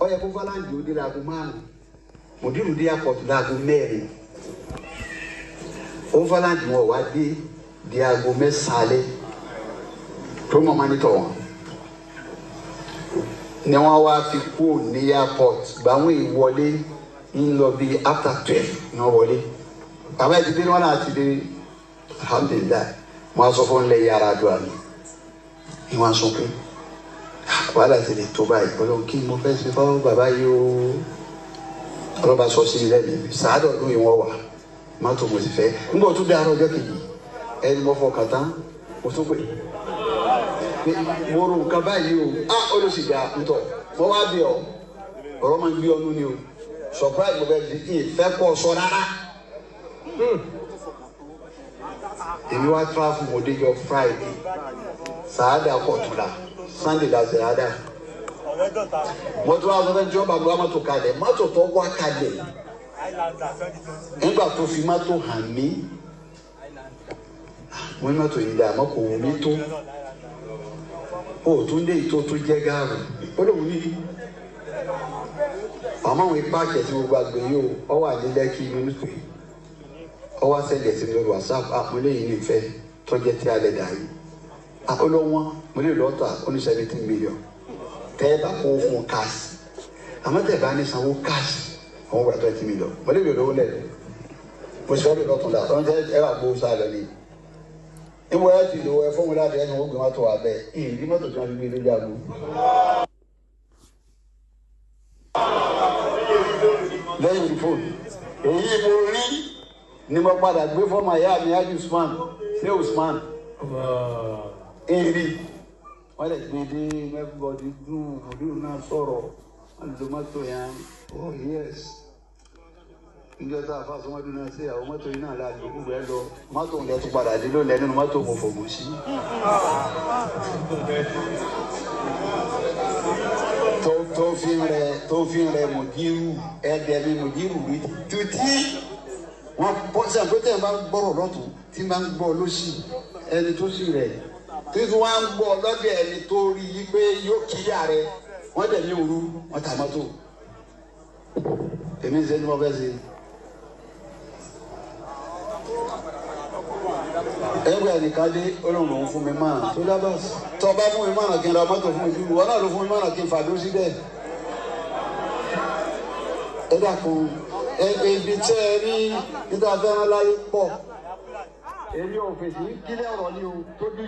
Ó yẹ kó fáláǹdì ó dé láago 5. Mùdírù dé airport láago 4. Ó fáláǹdì wọn wá dé di aago 9 alẹ́ tó mọ̀ máa nítọ̀ wọn. Ni wọ́n wá fi kú ní airport gbàwọn ìwọlé ń lọ bí after 12 ni wọ́n wọlé. Bàbá ẹ̀ ti dé wọn náà ti dé alhamdulilayi. Wọ́n á sọ fún ilẹ̀ yàrá àdúrà mi. Ni wọ́n á sọ pé wàhálà ti lè tó báyìí Ọlọ́run kí mo fẹ́ ṣe fáwọn bàbá yìí o. Ọlọ́ba sọ sí ilé mi sàádọ̀ ọdún yìí wọ́n wà mọ́tò mo sì fẹ́. Nígbà tó dára ọjọ́ kejì ẹni mo fọkàn tán mo tún pè mo rò nǹkan báyìí o á ó ló sì dá ntọ̀ mo wá bí ọ ọ̀rọ̀ máa ń gbé ọdún ni o surprise mo fẹ́ di ìfẹ́ kọ́ sọ rárá. Èmi wá travel mo dé jọ Friday sàádà kọ̀tùlà Sunday la sàádà mo tún wá sọ fẹ́ tí wọ́n bá gbé mọ́tò kalẹ̀ mọ́tò tó wá kalẹ̀ nígbà tó fi mọ́tò hàn mí mo ní mọ́tò yìí dà mọ́ kò wù mí tó o tún dé ìtó tó jẹ́ gáàrú ó lóun ní àmọ́ àwọn ipá kẹ̀sí gbogbo àgbè yìí o ọ wà ní Lẹ́kì nínú pé ọ wá sẹ́lẹ̀ sí mi lórí WhatsApp àpọ́nlé yìí ní ìfẹ́ tọ́jẹ́ tí a lẹ̀ dà yìí olówó mo lè lọ́ọ́ tà ó ní 17 million tẹ́ ẹ bá kó fún cash àmọ́ tẹ́ ẹ bá ní sanwó cash àwọn gba 20 million mo lè lò lówó lẹ̀ mo sì fẹ́ lò lọ́tún la ọ̀n tẹ́ ẹ bá gbó sá lọ ní. Ìwọ ẹ ti lò ẹ fún mi láti ẹnu ó gbé mọ́tò wà bẹ́ẹ̀ ìdí mọ́tò tí wọ́n fi gbé lójú àgbo. Lẹ́yìn fóònù èyí mo rí ni mo padà gbé fọ́ọ̀mù àyà mi Haji Usman ṣé Usman èrè wọ́n lè gbé dé everybody dùn òdúró náà sọ̀rọ̀ wọ́n lè lo mọ́tò yẹn oh yes níjọ́ tá a fa sọmọdún náà sí àwọn mọ́tò yìí náà la lò gbogbo ẹ lọ mọ́tò ń lẹ tún padà dé ló lẹ nínú mọ́tò mo fògùn sí. Tó fi rẹ mùdírù ẹ̀ẹ́dẹ̀ mi mùdírù rí tutí wọn bọ́ sí àpótí ẹ̀ bá ń gbọ́rọ̀ lọ́tún tí bá ń gbọ́ lọ́sì ẹni tó sì rẹ̀ títí wọn ń gbọ́ lọ́dẹ̀ ẹni tó rí i pé yóò kíyà rẹ̀ wọ́n dẹ̀ ní òru wọ́n ta mọ́tò èmi ń ṣe ní wọ́n fẹ́ ṣe. Ẹgbẹ́ ẹnìkan dé olóhùn lòún fún mi márùn tó dábàá tó bá fún mi márùn kí n ra mọ́tò fún mi bí wọn náà ló fún mi márùn kí n fàdó síbẹ̀. Ẹ dákun ibi tẹ́ ẹ rí níta fẹ́ràn láyé pọ̀ èmi ò fèsì kílẹ̀ ọ̀rọ̀ ni o tó dé.